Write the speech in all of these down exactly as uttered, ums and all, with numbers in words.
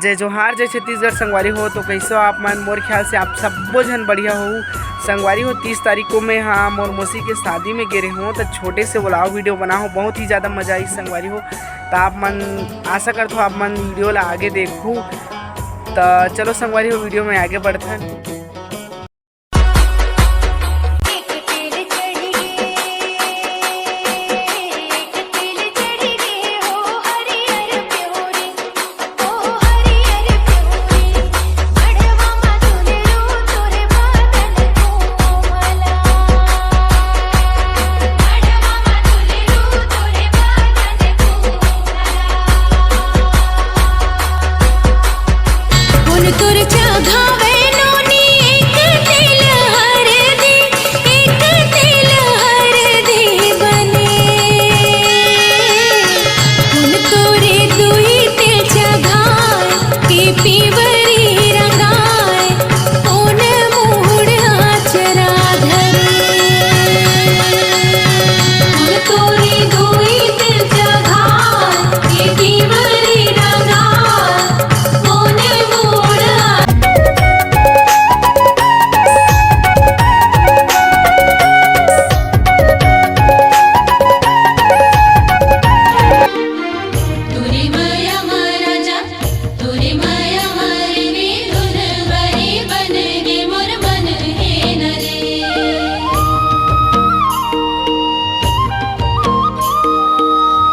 जय जोहार, जय छत्तीसगढ़ संगवारी हो। तो कइसे हो आप मन? मोर ख्याल से आप सब्बो झन बढ़िया हो। संगवारी हो, तीस तारीख को मैं, हाँ, मोर मौसी के शादी में गे रहे हो, तो छोटे से vlog video बना हो, बहुत ही ज़्यादा मज़ा आई संगवारी हो। तो आप मन, आशा करत हो आप मन video ला आगे देखू। तो चलो संगवारी हो, video में आगे बढ़थन।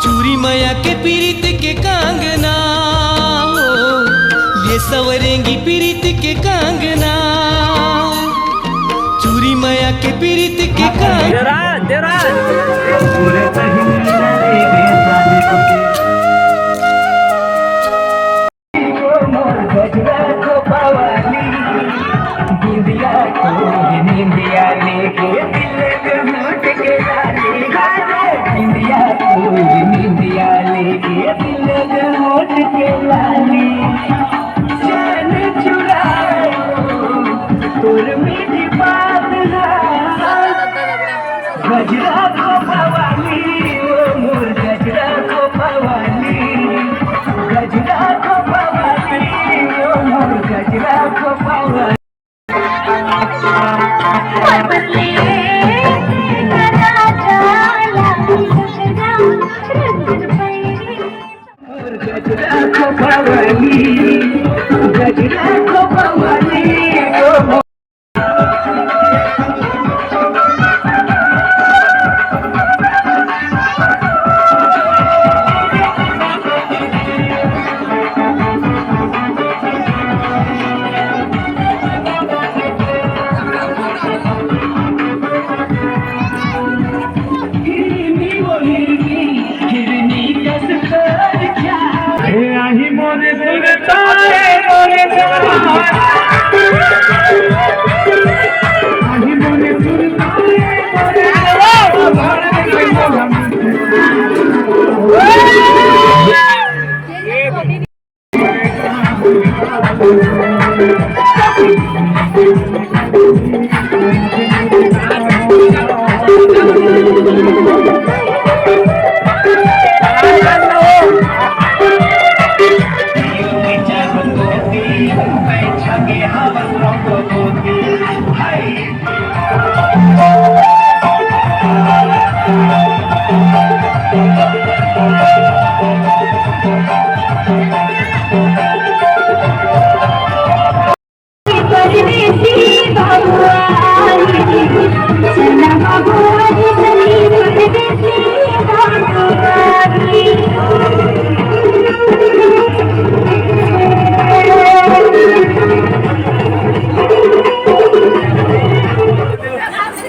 चूरी मया के पीरित के कांगना हो, ये सवरेंगी पीरित के कांगना। चूरी मया के पीरित के कांगना। Devraj, Devraj.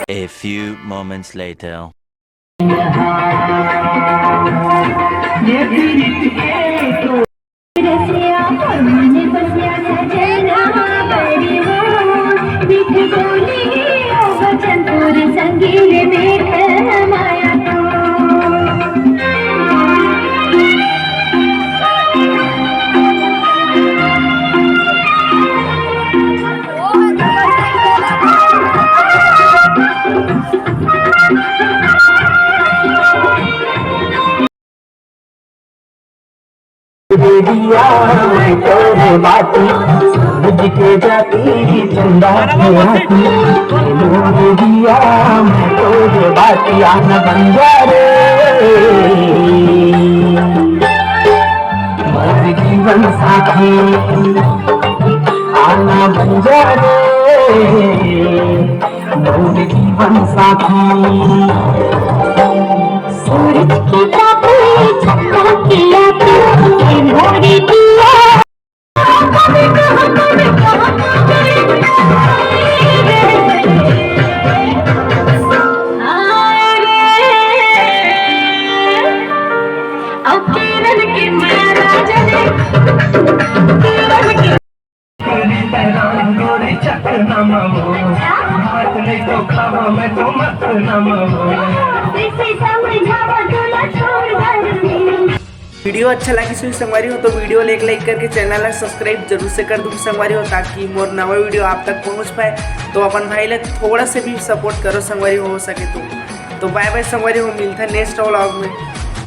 A few moments later. बाती, सूरज के जाती, चंदा के आती, नूर दिया, मैं तो ये बाती आना बन जा रे। मोर जीवन साथी, आना बन जा रे। मोर जीवन साथी। सूरज की ताप, चंदा की आती, मोर दिया। वीडियो अच्छा लगिस होही संगवारी हो तो वीडियो ला एक लाइक करके चैनल ला सब्सक्राइब जरूर से कर दू संगवारी हो, ताकि मोर नवा वीडियो आप तक पहुंच पाए। तो अपन भाई ला थोड़ा से भी सपोर्ट करो संगवारी हो, हो सके तो। तो बाय बाय संगवारी हो, मिलता नेक्स्ट व्लॉग में।